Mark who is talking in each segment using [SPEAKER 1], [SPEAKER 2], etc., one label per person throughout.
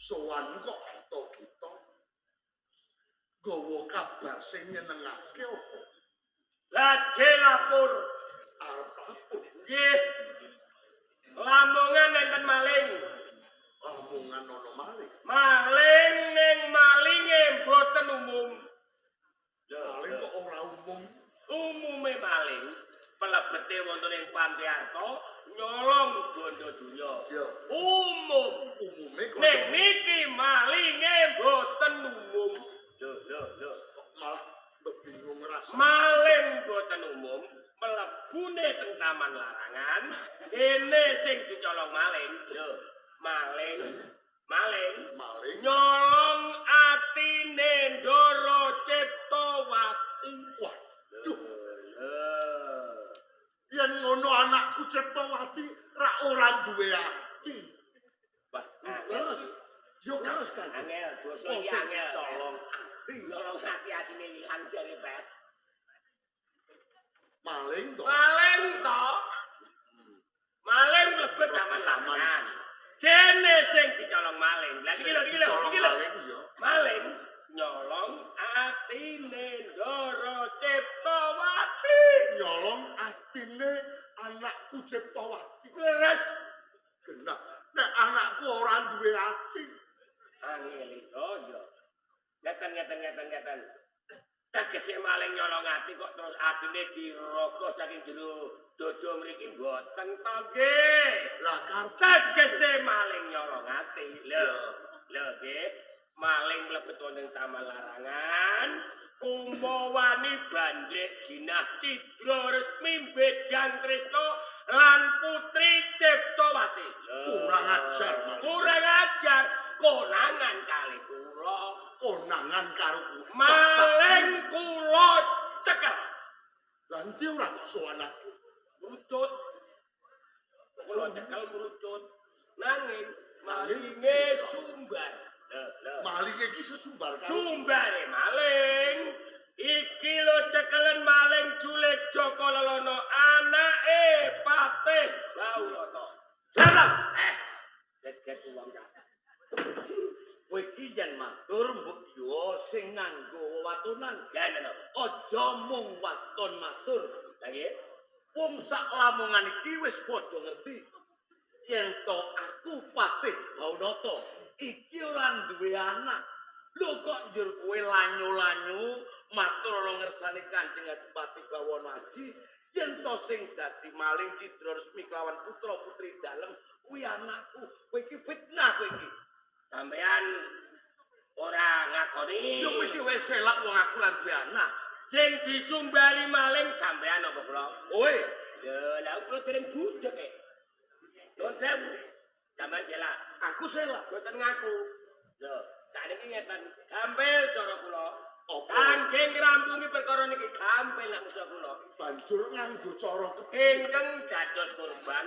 [SPEAKER 1] Sowan kok gita-gita. Gawa kabar sing nyenengake apa?
[SPEAKER 2] Badhe lapor.
[SPEAKER 1] Arep lapor.
[SPEAKER 2] Nggih. Lamongan enten maling.
[SPEAKER 1] Lamongan ana maling.
[SPEAKER 2] Maling ning malinge mboten umum.
[SPEAKER 1] Maling kok ora umum.
[SPEAKER 2] Umume maling pelebete wonten ing Panti Arta nyolong bondo donya.
[SPEAKER 1] Ya.
[SPEAKER 2] Umum.
[SPEAKER 1] Umume kok
[SPEAKER 2] Ning niki malinge mboten umum. Lho lho lho.
[SPEAKER 1] kok malah bingung rasa.
[SPEAKER 2] Maling mboten umum mlebune teng taman larangan dene sing dicolong maling. Lho, maling maling
[SPEAKER 1] Maling
[SPEAKER 2] nyolong atine Ndara Ciptawati.
[SPEAKER 1] Waduh,
[SPEAKER 2] Lho.
[SPEAKER 1] yen ngono anakku Ciptawati ra ora duwe ati.
[SPEAKER 2] Wah, angel.
[SPEAKER 3] Leres,
[SPEAKER 1] Yo
[SPEAKER 3] leres Kanjeng.
[SPEAKER 2] Angel, dosa
[SPEAKER 3] Wong
[SPEAKER 2] iki
[SPEAKER 3] sing
[SPEAKER 2] angel.
[SPEAKER 3] dicolong ati.
[SPEAKER 2] Nyolong ati-atine ilang jare Pet.
[SPEAKER 1] Maling to.
[SPEAKER 2] Maling to. Maling mlebet taman larangan. Dene sing dicolong maling. Lah iki lho, iki lho,
[SPEAKER 1] Dicolong
[SPEAKER 2] iki lho.
[SPEAKER 1] maling ya.
[SPEAKER 2] Maling nyolong atine Ndara Ciptawati.
[SPEAKER 1] Nyolong atine anakku Ciptawati.
[SPEAKER 2] Leres
[SPEAKER 1] Genah, nek anakku ora duwe ati,
[SPEAKER 2] angel oh ya. Ngeten ngeten ngeten ngeten. Tegese maling nyolong ati kok terus atine dirogoh saking jero dodo mriki mboten to nggih.
[SPEAKER 1] lah karep
[SPEAKER 2] Tegese maling nyolong ati. Lho,
[SPEAKER 1] Ya.
[SPEAKER 2] lho nggih. Maling mlebet wonten taman larangan, kumawani bandrek jinah cidra resmi bedang Tresna lan putri Ciptawati. Lho.
[SPEAKER 1] kurang ajar maling.
[SPEAKER 2] Kurang ajar, konangan kali kula.
[SPEAKER 1] Konangan karo ku.
[SPEAKER 2] Maling kula cekel.
[SPEAKER 1] Lah endi ora kok sowan aku?
[SPEAKER 2] Mrucut. Kula cekel mrucut. Nanging malinge sumbar. Lho, lho.
[SPEAKER 1] Malinge iki sesumbar karo
[SPEAKER 2] Sumbare maling. Iki lho cekelen maling julik Joko Lelono anake Patih Baulata.
[SPEAKER 3] Salah.
[SPEAKER 2] Geget wong ka.
[SPEAKER 3] Kowe iki yen matur mbok yo sing nganggo wewatonan.
[SPEAKER 2] Ya napa?
[SPEAKER 3] Aja mung waton matur.
[SPEAKER 2] Lah nggih.
[SPEAKER 3] Wong sak Lamongan iki wis padha ngerti yen to aku Patih Baunata iki ora duwe anak. Lho kok njur kowe lanyu-lanyu matur ana ngersane Kanjeng Adipati Bawono Aji yen to sing dadi maling cidra resmi kelawan putra-putri dalem kuwi anakku. Kowe iki fitnah kowe iki.
[SPEAKER 2] Sampeyan ora ngakoni.
[SPEAKER 3] Yo mesti wis selak wong aku lan duwe anak.
[SPEAKER 2] Sing disumbari maling sampeyan apa kula?
[SPEAKER 3] Kowe
[SPEAKER 2] Lho, lah kula dereng budhek e. Nuwun sewu. Sampeyan selak.
[SPEAKER 3] aku selak.
[SPEAKER 2] Mboten ngaku. Lho, sakniki ngeten. Gampil cara kula.
[SPEAKER 1] Apa?
[SPEAKER 2] Kangge ngrampungi perkara niki gampil nek usaha kula.
[SPEAKER 1] Banjur nganggo cara kepiye?
[SPEAKER 2] Ingkang dados korban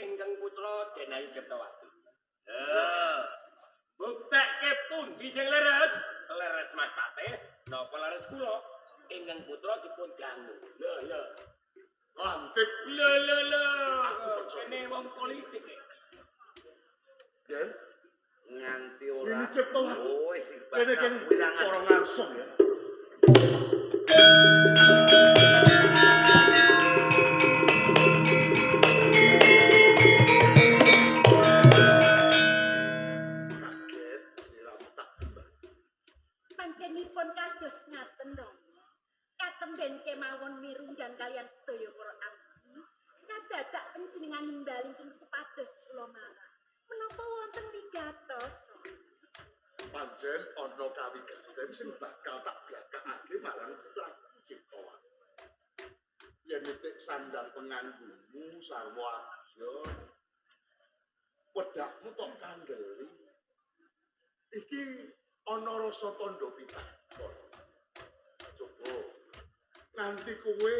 [SPEAKER 2] ingkang putra Denayu Ciptawati. Lho. Buktekke pundi sing leres? Leres Mas Patih, napa leres kula? Ingkang putra dipun dangu. Lho, lho.
[SPEAKER 1] Lantip
[SPEAKER 2] Lho, lho, lho.
[SPEAKER 1] Aku percaya.
[SPEAKER 2] Kene wong politik. e.
[SPEAKER 1] yen
[SPEAKER 3] Nganti ora.
[SPEAKER 1] Ini Ciptawati.
[SPEAKER 3] Oh, wis
[SPEAKER 1] kene kene
[SPEAKER 3] wirangan.
[SPEAKER 1] para ngarsung ya. Kaget sliramu tak timbali.
[SPEAKER 4] Panjenipun kados ngaten Rama. Katemben kemawon mirunggan kalian sedaya para abdi. Kadadak panjenengan nimbali ing supados kula marah. Menapa wonten wigatos Rama?
[SPEAKER 1] Pancen ana kawigaten sing bakal tak blakakake marang putraku Ciptawati. Yen nitik sandang penganggumu sarwa abya, wedakmu tok kandheli. Iki ana rasa tandha pitakon. Coba nganti kowe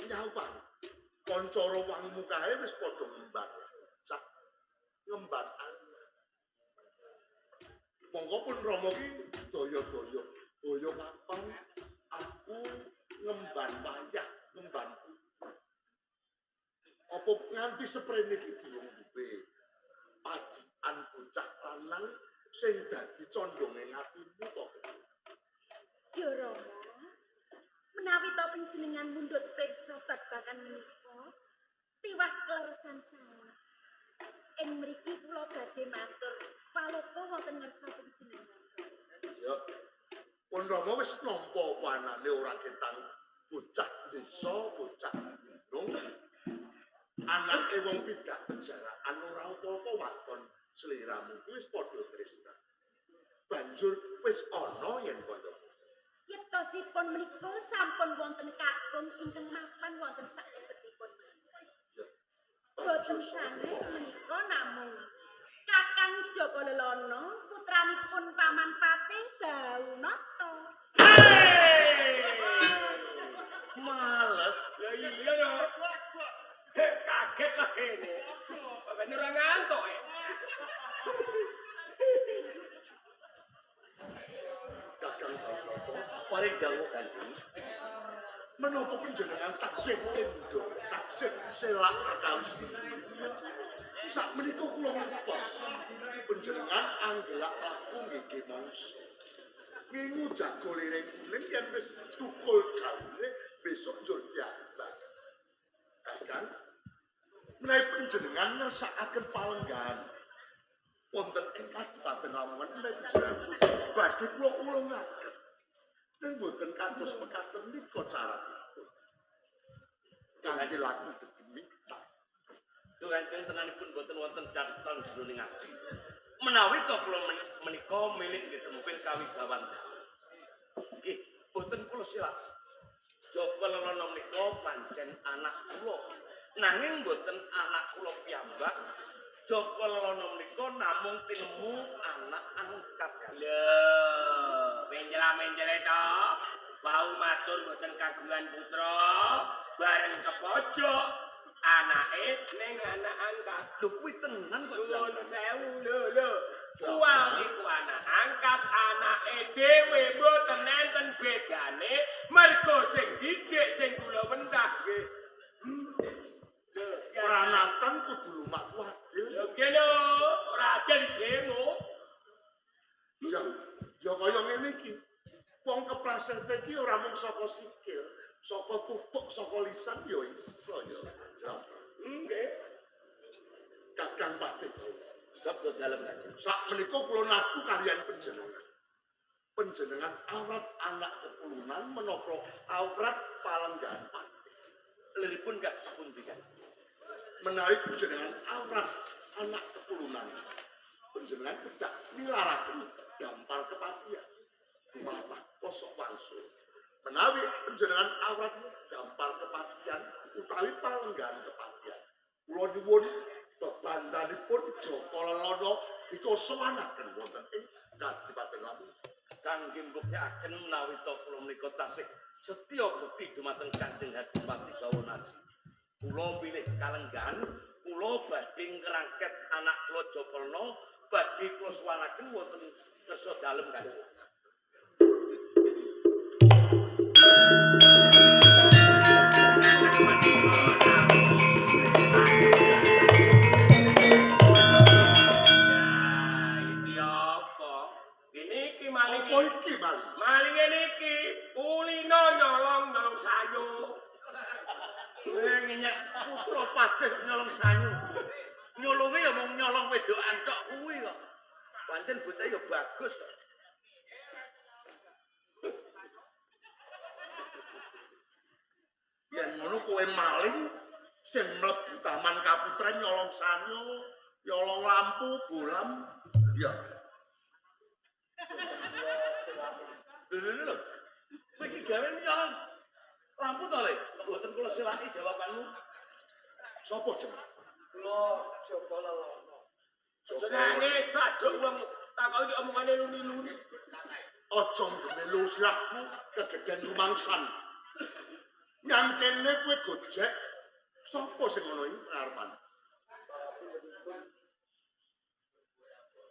[SPEAKER 1] nyawang kanca rawangmu kae wis padha ngemban bocah, ngemban anak. Monggo pun Rama ki daya-daya, daya kapan aku ngemban wayah, ngemban putu. Apa nganti seprene iki durung duwe padian bocah lanang Sing dadi condonge atimu to.
[SPEAKER 4] Duh Rama, menawi to panjenengan mundhut pirsa babagan menika tiwas kleresan sanget. Ing mriki kula badhe matur paloka wonten ngarsa panjenengan.
[SPEAKER 1] Ya. Pun Rama wis nampa apa anane ora ketang bocah desa, bocah gunung. Anake wong pidak pejaraan ora apa-apa waton sliramu kuwi wis padha tresna. Banjur wis ana yen kaya
[SPEAKER 4] Yektosipun menika sampun wonten kakung ingkang mapan wonten saklebetipun.
[SPEAKER 1] Ya.
[SPEAKER 4] Boten sanes menika namung Kakang Jaka Lelana putranipun Paman Patih Baunata.
[SPEAKER 3] Males.
[SPEAKER 2] Ya iya ya. Heh, kaget lah kene. Bapak ora ngantuk e.
[SPEAKER 1] Kakang Baunata,
[SPEAKER 3] Paring dawuh Kanjeng.
[SPEAKER 1] Menapa panjenengan taksih endo, taksih selak perkawis menika? Sak menika kula ngertos panjenengan anggelak laku nggih mangsa. Ngingu jago liring kuning yen wis tukul jalune besok njur diabar. Kakang, menawi panjenengan ngersakaken palenggahan wonten ing Kadipaten Lamongan menawi panjenengan sudi badhe kula ulungaken. Ning boten kados mekaten nika caranipun. Kangge laku dedemitan.
[SPEAKER 3] Duh Kanjeng tenanipun boten wonten catetan jroning ati. Menawi to kula menika milik nggih gempil kawibawan. Nggih, boten kula silap. Jaka Lelana menika pancen anak kula. Nanging boten anak kula piyambak. Jaka Lelana menika namung tinemu anak angkat.
[SPEAKER 2] Lho, menjela-menjele to. Wau matur boten kagungan putra, bareng kepojok anake ning anak angkat.
[SPEAKER 3] Lho kuwi tenan kok
[SPEAKER 2] Nuwun
[SPEAKER 3] jenengan.
[SPEAKER 2] sewu lho lho. Wau iku anak angkat anake dhewe mboten enten bedane mergo sing didik sing kula wentah nggih. Lho,
[SPEAKER 1] Pranatan kudu lumaku adil.
[SPEAKER 2] lho nggih lho, ora adil demo.
[SPEAKER 1] Ya, ya kaya ngene iki. Wong kepleset iki ora mung saka sikil, saka tutuk, saka lisan ya iso ya.
[SPEAKER 2] Nggih.
[SPEAKER 1] Kakang Patih Bawa.
[SPEAKER 3] Sabda dalem Kanjeng.
[SPEAKER 1] Sak menika kula naku kaliyan panjenengan. Panjenengan awrat anak kepulunan menapa awrat palenggahan patih.
[SPEAKER 3] Liripun kados pundi Kanjeng?
[SPEAKER 1] Menawi panjenengan awrat anak kepulunan, panjenengan kedah nilaraken dampar kepatihan. Dumapah kosok wangsul. Menawi panjenengan awrat dampar kepatihan utawi palenggahan kepatihan. Kula nyuwun bebandanipun Jaka Lelana dikosowanaken wonten ing Kadipaten Lamongan.
[SPEAKER 3] Kangge mbuktekaken menawi to kula menika tasih setya bekti dumateng Kanjeng Adipati Bawonaji. Kula pilih kalenggahan, kula badhe ngrangket anak kula Jaka Lelana badhe kula suwanaken wonten kersa dalem Kanjeng.
[SPEAKER 2] Ya, iki apa? Ini iki maling.
[SPEAKER 1] Apa iki maling?
[SPEAKER 2] Maling ngene iki, kulino nyolong-nyolong sanyo.
[SPEAKER 3] Kowe ngenyek putra patih kok nyolong sanyu. Nyolonge ya mung nyolong wedokan tok kuwi kok. Pancen bocah ya bagus kok.
[SPEAKER 1] Yen ngono kowe maling sing mlebu Taman Kaputren nyolong sanyo, nyolong lampu, bolam, ya.
[SPEAKER 3] Lho lho lho. Kowe iki gawe nyolong lampu to, Le? Kok mboten kula selaki jawabanmu?
[SPEAKER 1] Sopo jeneng?
[SPEAKER 5] Kula Jaka Lelana.
[SPEAKER 2] Senenge sajuk wong takoki omongane luni-luni.
[SPEAKER 1] Aja ngemelu silahmu kegeden rumangsan. Nyang kene kowe gojek, sapa sing ngono iki ngarepan?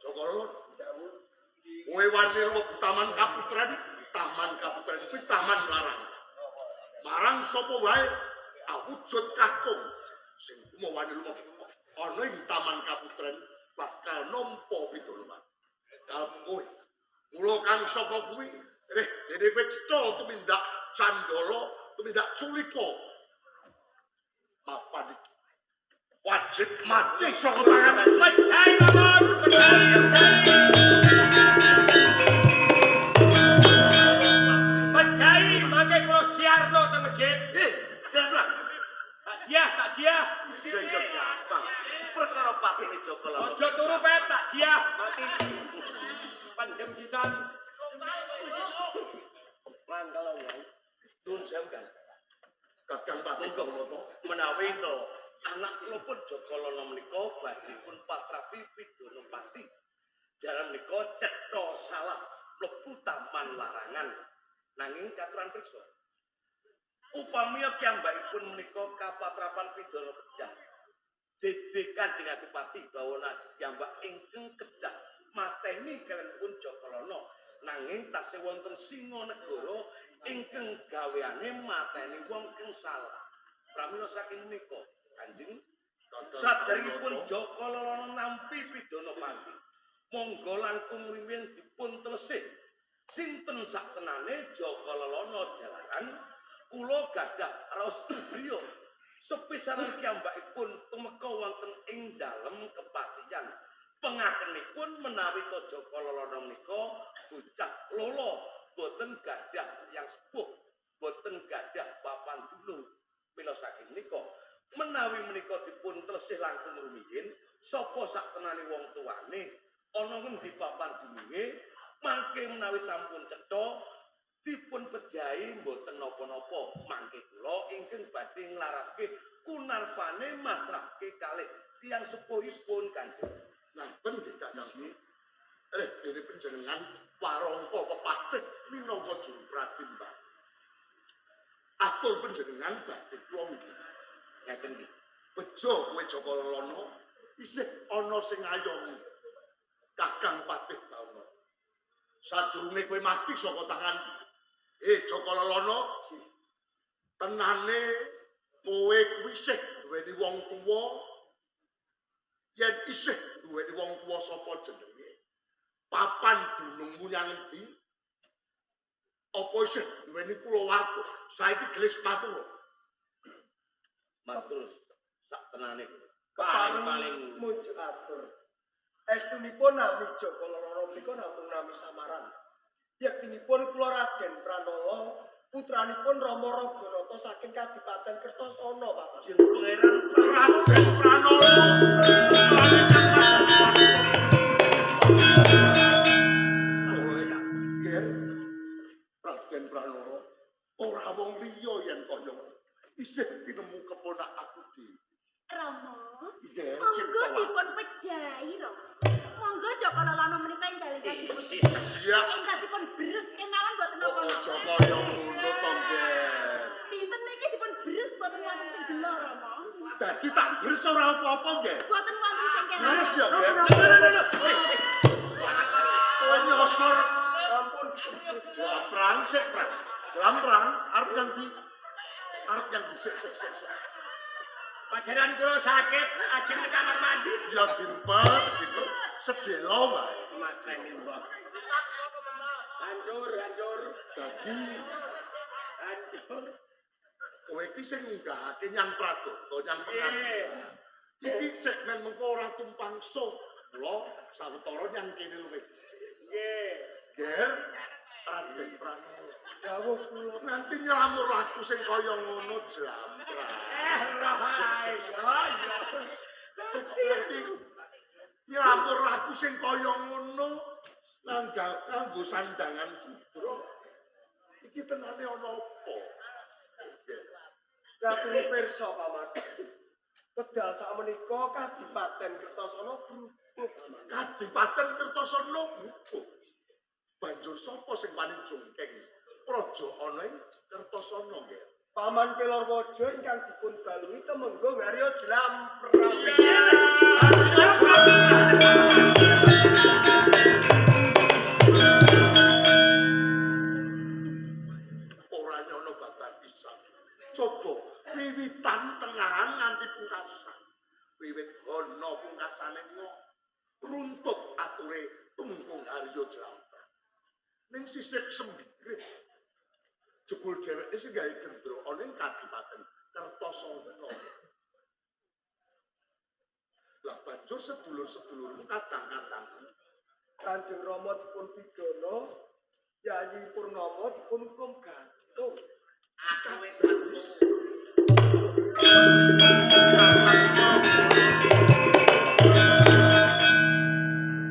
[SPEAKER 1] Jaka Lelana. Kowe wani mlebu Taman Kaputren, Taman Kaputren kuwi taman larangan. Marang sapa wae awujud kakung sing kumo wani lumebu ana ing Taman Kaputren bakal nampa pitulungan. Kalebu kowe. Mula kang saka kuwi reh dene kowe cetha tumindak candala, tumindak culika. Mapan iki wajib mati saka tangan.
[SPEAKER 2] Pejahi mawon, pejahi, pejahi. Pejahi mangke kula siarno teng masjid.
[SPEAKER 3] Jamblang.
[SPEAKER 2] Takjiah, takjiah.
[SPEAKER 3] Jenggot gampang. Perkara patine Joko Lelana.
[SPEAKER 2] Aja turu pet takjiah, mati. Pendem sisan. Mangkel wong.
[SPEAKER 3] Nuwun sewu Kang.
[SPEAKER 1] Kakang Patih Bawanata
[SPEAKER 3] menawi to anak kula pun Joko Lelana menika badhe pun patrapi pidana pati. Jaran menika cetha salah mlebu taman larangan. Nanging katuran priksa. Upamiya kiyambakipun menika kapatrapan pidana pejah. Dede Kanjeng Adipati Bawana kiyambak ingkang kedah mateni kaliyan Joko Lelana. Nanging tasih wonten Singanegara ingkang gaweane mateni wong kang salah. Pramila saking menika Kanjeng saderengipun Joko Lelana nampi pidana pati. Monggo langkung rumiyin dipun telesih. Sinten saktenane Joko Lelana jalaran kula gadah raos dubriya. Sepisanan kiyambakipun tumeka wonten ing dalem kepatihan. Pengakenipun menawi to Joko Lelana menika bocah lolo boten gadah tiyang sepuh, boten gadah papan dunung. Mila saking menika menawi menika dipun telesih langkung rumiyin, sapa saktenane wong tuane, ana ngendi papan dununge, mangke menawi sampun cetha dipun pejahi mboten napa-napa. Mangke kula ingkang badhe nglarapke kunarpane masrahke kalih tiyang sepuhipun Kanjeng.
[SPEAKER 1] Ngaten nggih Kakang. Dene panjenengan warangka pepatih minangka juru pratimbang. Atur panjenengan badhe kula nggih.
[SPEAKER 3] Ngaten nggih.
[SPEAKER 1] Bejo kowe Joko Lelana isih ana sing ngayomi. Kakang Patih Bawana. Sadurunge kowe mati saka tangan Joko Lelana, tenane kowe kuwi isih duweni wong tuwa. Yen isih duweni wong tuwa sapa jenenge? Papan dunungmu nyang endi? Apa isih duweni kulawarga? Saiki gelis matur.
[SPEAKER 3] Matur sak tenane.
[SPEAKER 2] Paling
[SPEAKER 5] mujuk atur. Estunipun nami Joko Lelana menika namung nami samaran. Yektinipun kula Raden Pranala, putranipun Rama Raganata saking Kadipaten Kertasana, Bapak.
[SPEAKER 3] Jeng Pangeran
[SPEAKER 1] Raden Pranala, putrane Kang Mas Adipati. Oleh yen Raden Pranala ora wong liya yen kaya isih tinemu keponak aku dhewe.
[SPEAKER 4] Rama,
[SPEAKER 1] Nggih,
[SPEAKER 4] monggo dipun pejahi, Rama. Monggo Joko Lelana menika enggal ingkang dipun
[SPEAKER 1] Iya.
[SPEAKER 4] ingkang dipun beres kemawon mboten
[SPEAKER 1] Kok
[SPEAKER 4] napa-napa.
[SPEAKER 1] aja kaya ngono to, Nger.
[SPEAKER 4] Dinten niki dipun beres mboten wonten sing gelo, Rama.
[SPEAKER 1] Dadi tak beres ora apa-apa, Nger.
[SPEAKER 4] Mboten wonten sing kena.
[SPEAKER 1] Beres ya, Nger. Kowe nyosor
[SPEAKER 5] Ampun
[SPEAKER 1] jlamprang sik, Prang. Jlamprang arep nyang ndi? Arep nyang ndi sik sik sik sik.
[SPEAKER 2] Pajaran kula sakit ajeng nang kamar mandi.
[SPEAKER 1] Ya dimpet, dimpet sedelo wae.
[SPEAKER 2] Mateni mbah. Hancur, hancur,
[SPEAKER 1] Dadi
[SPEAKER 2] hancur.
[SPEAKER 1] kowe iki sing ngunggahake nyang Pradata, nyang pengadilan. Iki cek men mengko ora tumpang suh. Mula sawetara nyang kene luwih dhisik.
[SPEAKER 2] Nggih.
[SPEAKER 1] Ger Raden Pranala.
[SPEAKER 5] dawuh kula.
[SPEAKER 1] Nanti nyelamur laku sing kaya ngono jlamprang.
[SPEAKER 2] Roh.
[SPEAKER 1] Sik, sik, sik. Nanti nyelamur laku sing kaya ngono nganggo sandangan sudra. Iki tenane ana apa?
[SPEAKER 5] Katuri pirsa Paman. Wedal sakmenika Kadipaten Kertasana brubuh Paman.
[SPEAKER 1] Kadipaten Kertasana brubuh. Banjur sapa sing wani jongkeng praja ana ing Kertasana nggih?
[SPEAKER 5] Paman Pelorwaja ingkang dipun baluhi Temenggung Haryo Jlamprang.
[SPEAKER 1] Ora nyono babar pisan. Coba wiwitan tengahan nganti pungkasan. Wiwit ana pungkasane ngo runtut ature Tumenggung Haryo Ning sisip sembire. Jebul dheweke sing gawe gendro ana ing Kadipaten Kertasana. Lah banjur sedulur-sedulurmu kadang-kadang
[SPEAKER 5] Kanjeng Rama dipun pidana, Yayi Purnama dipun hukum gantung.
[SPEAKER 2] Aku wis metu.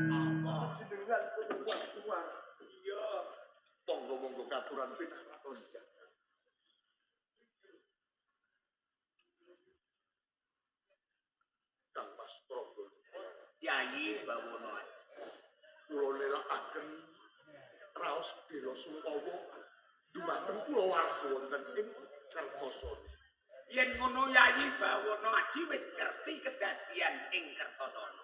[SPEAKER 5] Apa jenengan pun keluar.
[SPEAKER 2] Iya.
[SPEAKER 1] Monggo-monggo katuran pinarak lenggah. Kang Mas Prabu
[SPEAKER 2] Yayi Bawono Aji.
[SPEAKER 1] Kula nelakaken raos bela sungkawa dumateng kulawarga wonten ing Kertasana.
[SPEAKER 2] Yen ngono Yayi Bawono Aji wis ngerti kedadian ing Kertasana.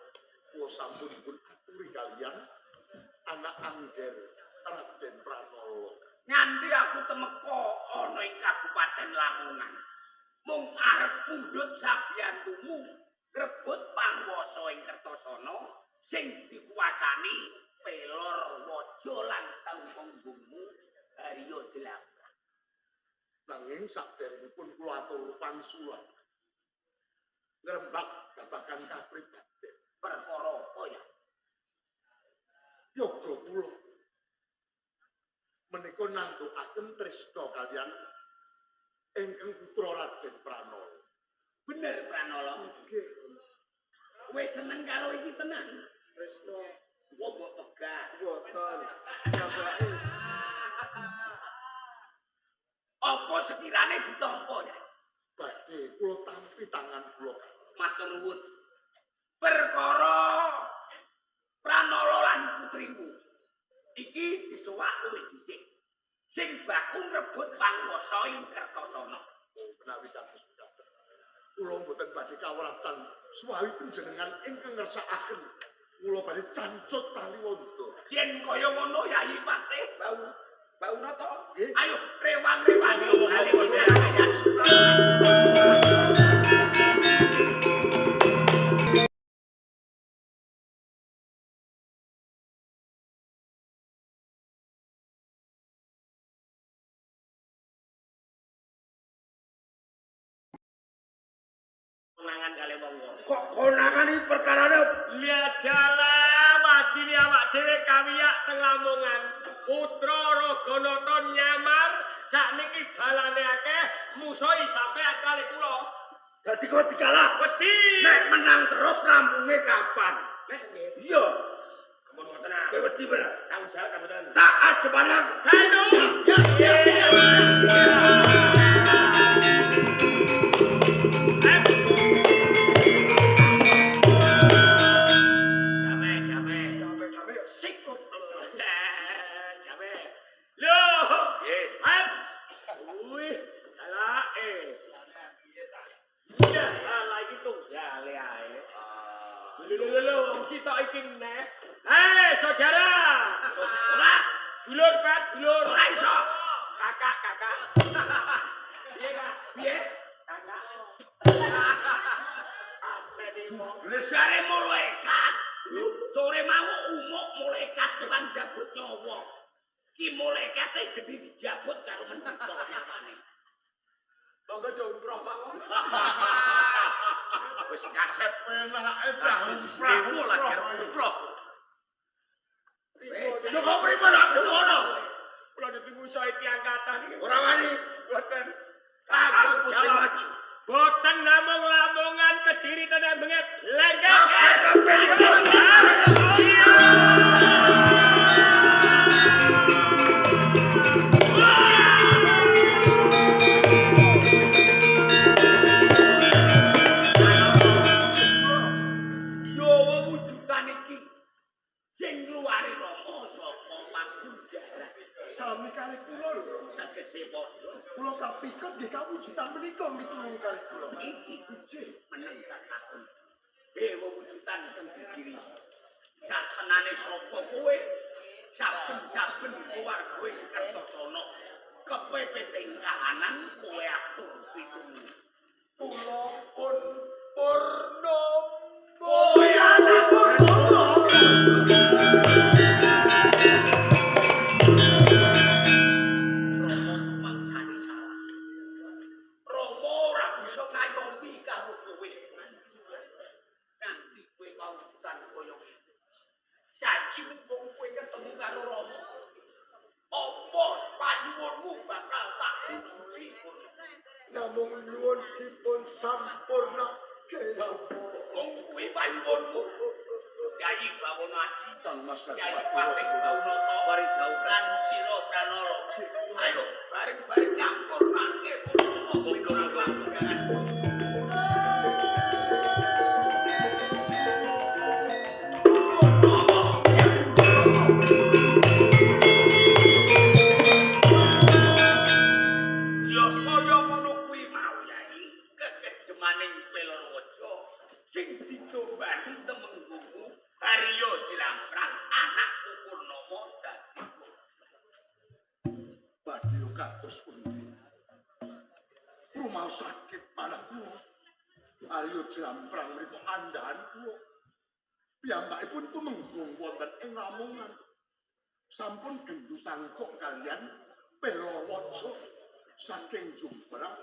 [SPEAKER 1] Kula sampun dipun aturi kaliyan anak angger Raden Pranala.
[SPEAKER 2] Nganti aku temeka ana ing Kabupaten Lamongan. Mung arep pundhut sabiyantumu rebut panguwasa ing Kertasana sing dikuasani Pelor Waja lan tengkunggungmu Haryo Jlambrang.
[SPEAKER 1] Nanging saderengipun kula atur pangsulan ngrembak babagan kapribaden.
[SPEAKER 2] Perkara apa ya?
[SPEAKER 1] Yoga kula menika nandukaken tresna kaliyan ingkang putra Raden Pranala.
[SPEAKER 2] Bener Pranala.
[SPEAKER 5] Nggih.
[SPEAKER 2] Kowe seneng karo iki tenan?
[SPEAKER 5] Tresna
[SPEAKER 2] Wong mbok pegat.
[SPEAKER 5] mboten. Gambake
[SPEAKER 2] Apa sekirane ditampa ya?
[SPEAKER 1] Badhe kula tampi tangan kula.
[SPEAKER 2] Matur nuwun. Perkara Pranala lan putrimu iki disowak luwih dhisik. Sing baku ngrebut panguwasa ing Kertasana.
[SPEAKER 1] Menawi kados mekaten. Kula mboten badhe kawratan suwawi panjenengan ingkang ngersakaken kula badhe cancut tali wanda.
[SPEAKER 2] Yen kaya ngono Yayi Patih Bau Baunata.
[SPEAKER 1] Nggih.
[SPEAKER 2] Ayo rewang-rewangi bali. Konangan kali wong-wong.
[SPEAKER 6] Kok konangan iki perkarane
[SPEAKER 7] Liadalah wadine awak dhewe kawiyak teng Lamongan. Putra Raganata nyamar sakniki balane akeh musuhi sampe kali kula.
[SPEAKER 6] Dadi kowe dikalah.
[SPEAKER 7] Wedi.
[SPEAKER 6] Nek menang terus rampunge kapan?
[SPEAKER 2] Nek nggih.
[SPEAKER 6] Iya,
[SPEAKER 2] Ampun ngoten ah.
[SPEAKER 6] kowe wedi bener.
[SPEAKER 2] Tanggung jawab ta mboten?
[SPEAKER 6] Tak adepane aku.
[SPEAKER 7] Saenu.
[SPEAKER 6] Ya, ya, ya.
[SPEAKER 2] Damai, damai.
[SPEAKER 5] Damai-damai ya sikut.
[SPEAKER 7] Damai. Lho.
[SPEAKER 1] Nggih.
[SPEAKER 7] Hep. Wih, galake. Iya, ala iki tunggale ae. Lho lho lho, wong sitok iki neh. Hei, saudara.
[SPEAKER 2] Ora,
[SPEAKER 7] Dulur, Pak, dulur.
[SPEAKER 2] ora iso.
[SPEAKER 7] Kakak, kakak. Piye, Kak?
[SPEAKER 2] Piye?
[SPEAKER 7] Kakak.
[SPEAKER 2] Jare malaikat. Sore mau umuk malaikat tukang jabut nyawa. Ki malaikate gedhi dijabut karo menungso nyawane.
[SPEAKER 7] Monggo domproh mawon.
[SPEAKER 3] Wis kasep
[SPEAKER 1] Penake cah
[SPEAKER 3] demo lagi umroh.
[SPEAKER 7] Wis.
[SPEAKER 6] Lho kok pripun aku ngono?
[SPEAKER 7] Kula dipimusuhi tiyang kathah niki.
[SPEAKER 6] Ora wani.
[SPEAKER 7] Boten.
[SPEAKER 6] Aku sing
[SPEAKER 7] jawab.
[SPEAKER 6] maju.
[SPEAKER 7] Boten namung Lamongan Kediri tenan benget lengket.
[SPEAKER 6] Kabeh kabeh iki.
[SPEAKER 2] Yo wewujudan iki sing ngluwari Rama saka pakunjaran.
[SPEAKER 5] Sami kalih kula lho.
[SPEAKER 2] Tegese padha
[SPEAKER 5] Kula kapikut nggih kawujudan menika mitulungi kalih kula.
[SPEAKER 2] iki
[SPEAKER 5] Nggih.
[SPEAKER 2] meneng gak takon. Wewujudan kang dikirisi. Satenane sapa kowe? Saben-saben keluarga ing Kertasana kepepet ing kahanan kowe atur pitulung.
[SPEAKER 5] Kula pun purna.
[SPEAKER 2] Kowe
[SPEAKER 5] anak purna. Namung nyuwun dipun sampurnake Rama.
[SPEAKER 2] Wong kuwi panyuwunmu. Yayi Bawono Aji,
[SPEAKER 1] Kang Mas
[SPEAKER 2] Yayi
[SPEAKER 1] Adipati
[SPEAKER 2] Patih
[SPEAKER 1] Raganata.
[SPEAKER 2] Bawono
[SPEAKER 3] Mari dawuh.
[SPEAKER 2] lan sira Pranala. Ayo bareng-bareng nyampurnake Purnomo miturut Lamongan. Purnomo, ya Purnomo. Ya kaya ngono kuwi mau Yai, kekejemaning Pelorwaja sing ditombani Temenggung Arya Jlamprang anakku Purnomo dadi
[SPEAKER 1] Badhe kados pundi? Rumaos sakit malah kula. Arya Jlamprang menika andhahan kula. Piyambakipun tumenggung wonten ing Lamongan. Sampun gendhu sangkuk kaliyan Pelorwaja saking Jumbrang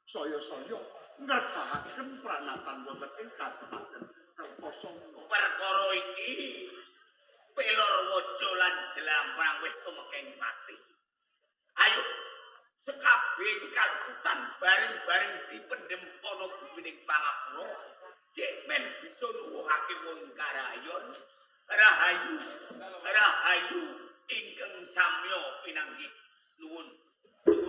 [SPEAKER 1] saya-saya ngrebahaken pranatan wonten ing Kadipaten Kertasana.
[SPEAKER 2] Perkara iki Pelorwaja lan Jlamprang wis tumekeng pati. Ayo sekabehing kalkutan bareng-bareng dipendhem ana bumining pangapura. Cek men bisa nuwuhake wong karayon. Rahayu, rahayu ingkang samya pinanggih. Nuwun, nuwun.